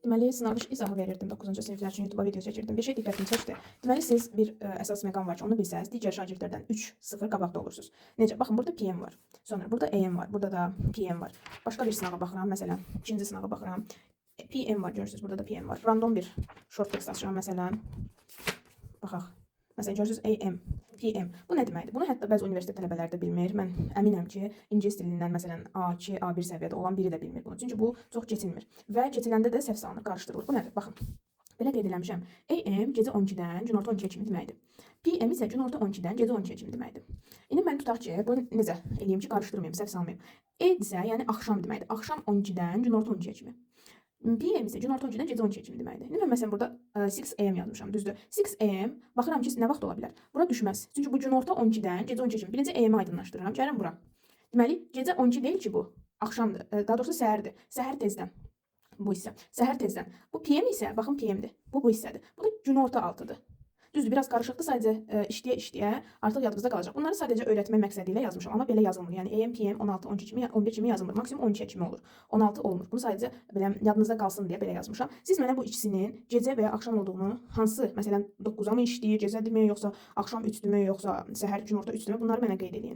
Deməli, sınaqda izahı verirdim 9-cu siniflər üçün YouTube-a video çəkirdim. Bir şey diqqətimi çəkdi. Deməli, siz bir əsas məqam var ki, onu bilsəniz, digər şagirdlərdən 3-0 qabaqda olursunuz. Necə? Baxın, burada PM var. Sonra burada AM var. Burada da PM var. Başqa bir sınağa baxıram, məsələn, ikinci sınağa baxıram. PM var, görürsünüz, burada da PM var. Random bir short text açıram, məsələn. Baxaq. Məsələn, görürsünüz AM, PM. Bu nə deməkdir? Bunu hətta bəzi universitet tələbələri də bilmir. Mən əminəm ki, ingilis dilindən məsələn A2, A1 səviyyədə olan biri də bilmir bunu. Çünki bu çox keçilmir və keçiləndə də səhv salınır, qarışdırılır. Bu nədir? Baxın. Belə qeyd eləmişəm. AM gecə 12-dən günorta 12-yə kimi deməkdir. PM isə günorta 12-dən gecə 12-yə kimi deməkdir. İndi mən tutaq ki, bunu necə eləyim ki, qarışdırmayım, səhv salmayım. A isə yəni axşam deməkdir. Axşam 12-dən günorta 12-yə kimi. PM isə günorta 12-dən gecə 12-yə kimi deməkdir. İndi mən məsələn burada 6 AM yazmışam, düzdür? 6 AM baxıram ki, nə vaxt ola bilər? Bura düşməz. Çünki bu günorta 12-dən gecə 12-yə kimi. Birinci AM-i aydınlaşdırıram. Gəlirəm bura. Deməli, gecə 12 deyil ki bu. Axşamdır. Daha doğrusu səhərdir. Səhər tezdən. Bu hissə. Səhər tezdən. Bu PM isə, baxın PM-dir. Bu hissədir. Bu da günorta 6-dır. Düzdür, biraz qarışıqdır. Sadəcə işləyə işləyə artıq yadınızda qalacaq. Bunları sadəcə öyrətmə məqsədi ilə yazmışam, amma belə yazılmır. Yəni AM, PM 16, 12 kimi, 11 kimi yazılmır. Maksimum 12 kimi olur. 16 olmur. Bunu sadəcə belə yadınızda qalsın deyə belə yazmışam. Siz mənə bu ikisinin gecə və ya axşam olduğunu hansı, məsələn 9-a mı işləyir, gecədirmi, yoxsa axşam 3-dürmü, yoxsa səhər günorta 3-dürmü, bunları mənə qeyd eləyin.